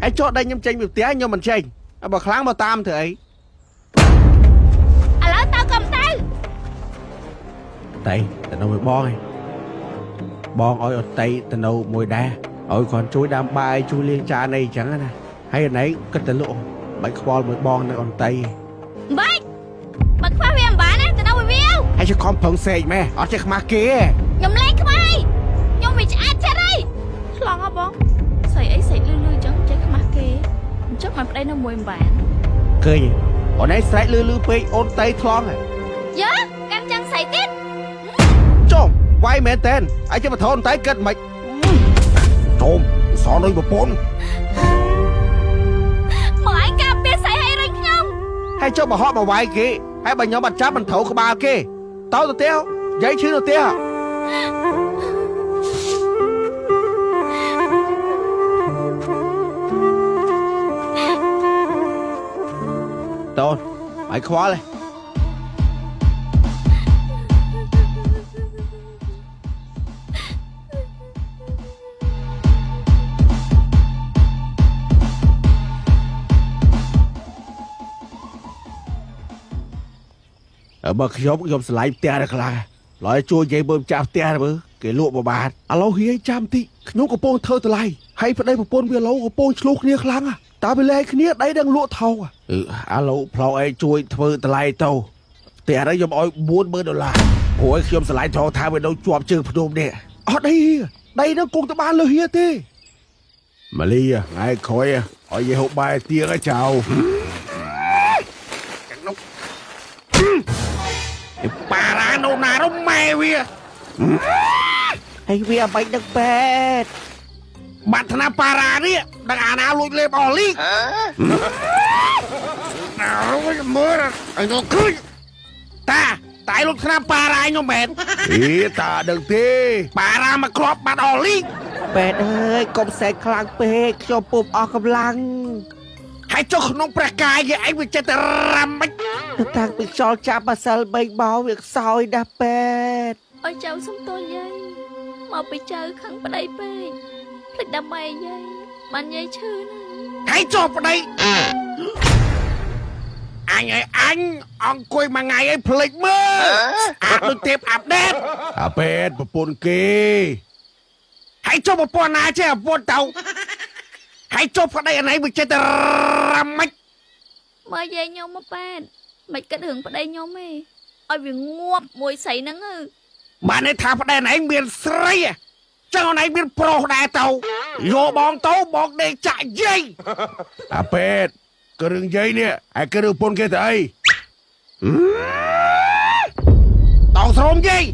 ហើយចុះដេញខ្ញុំចេញពីផ្ទះខ្ញុំមិនចេញបើខ្លាំងមកតាមធ្វើអី ឥឡូវទៅក៏មិនទៅ តៃទៅនៅមួយបងឯងបងឲ្យអត់តៃទៅនៅមួយដែរឲ្យគាត់ជួយដាំបាយជួយលាងចានអីចឹងណាហើយអណៃគិតតែលក់បាច់ខ្វល់មួយបងនៅអន្តី បាច់បើខ្វះវាមិនបានណាទៅនៅមួយវា ហើយជិះខំប្រឹងសេកម៉ែអត់ចេះខ្មាស់គេទេ ខ្ញុំលេងខ្មៃខ្ញុំវាឆ្អែតចិត្តហើយឆ្លងហ៎បងស្អីអីស្អីលឺលឺចឹងចេះខ្មាស់គេអញ្ចឹងមិនប្តីនៅមួយមិនបាន ឃើញទេអូនឯងស្រែកលឺលឺពេកអូនតៃថ្លង់ហ៎ យើកាន់ចឹងស្អីទៀត ចុំវាយមែនតើឯងចេះបថនតៃគិតមិនចុំសនដូចប្រពន្ធ មកឯងការពារស្អីឲ្យរុញខ្ញុំ ហើយចុះបើហក់មកវាយគេហើយបើខ្ញុំអត់ចាប់មិនត្រូវក្បាលគេតើទៅផ្ទះយាយឈឺទៅផ្ទះតូនឲ្យខ្វល់ទេបើខ្ញុំខ្ញុំឆ្លាញ់ផ្ទះដល់ខ្លះឡើយជួយយាយមើលម្ចាស់ផ្ទះមើលគេលក់មួយបាតឥឡូវហៀចាំតិចខ្ញុំកំពុងធ្វើតម្លៃហើយប្តីប្រពន្ធវាឡូវកំពុងឆ្លោះគ្នាខ្លាំងតើវាលែងគ្នាដីដឹងលក់ថោកឥឡូវផ្លោឯងជួយធ្វើតម្លៃទៅផ្ទះនេះខ្ញុំឲ្យ40000ដុល្លារព្រោះឲ្យខ្ញុំឆ្លាញ់ថោថាវានៅជាប់ជើងភ្នំនេះអត់អីដីនឹងគង់ទៅបានលើហៀទេម៉ាលីថ្ងៃក្រោយឲ្យយាយហូបបាយទៀងឲ្យចៅប៉ារ៉ានៅណារម៉ែវាហើយវាបាច់ដឹកពេទ្យបាត់ថ្នាំប៉ារ៉ានេះដឹងអាណាលួចលេបអស់លីកណារួចមើលអញឃើញតាតែលួចថ្នាំប៉ារ៉ាខ្ញុំមែនអេតាដឹងទេប៉ារ៉ាមកគ្រាប់បាត់អស់លីកពេទ្យអើយកុំសែកខ្លាំងពេកខ្ញុំពុំអស់កម្លាំងហើយចុះក្នុងព្រះកាយគេឯងវាចិត្តតែរ៉ាំមិនទៅតាំងពីខ្យល់ចាប់អាសិលបីបោវាខ្សោយណាស់ពេទ្យ ឲ្យចៅសុំទោសយាយមកពីចៅខឹងប្តីពេកភ្លេចដើម្បីយាយបានយាយឈឺណាស់ ហើយចុះប្តីអញឲ្យអញអង្គុយមួយថ្ងៃឲ្យភ្លេចមើលអាដូចទេពអាប់ដេតអាពេទ្យប្រពន្ធគេហើយចុះប្រពន្ធណាចេះប្រពន្ធទៅហើយចុះប្តីអណៃវាចិត្តតែរ៉ាំមិន មើលយាយខ្ញុំមកប៉ែតមិនគិតរឿងប្តីខ្ញុំទេឲ្យវាងាប់មួយស្រីហ្នឹងអឺ បានន័យថាប្តីឯងមានស្រីចឹងអនឯងមានប្រុសដែរទៅយកបងទៅបងដេកចាក់យាយអាពេទ្យក៏រឿងយាយនេះឯក៏រឿងប្រពន្ធគេទៅអីតោស្រោមយាយ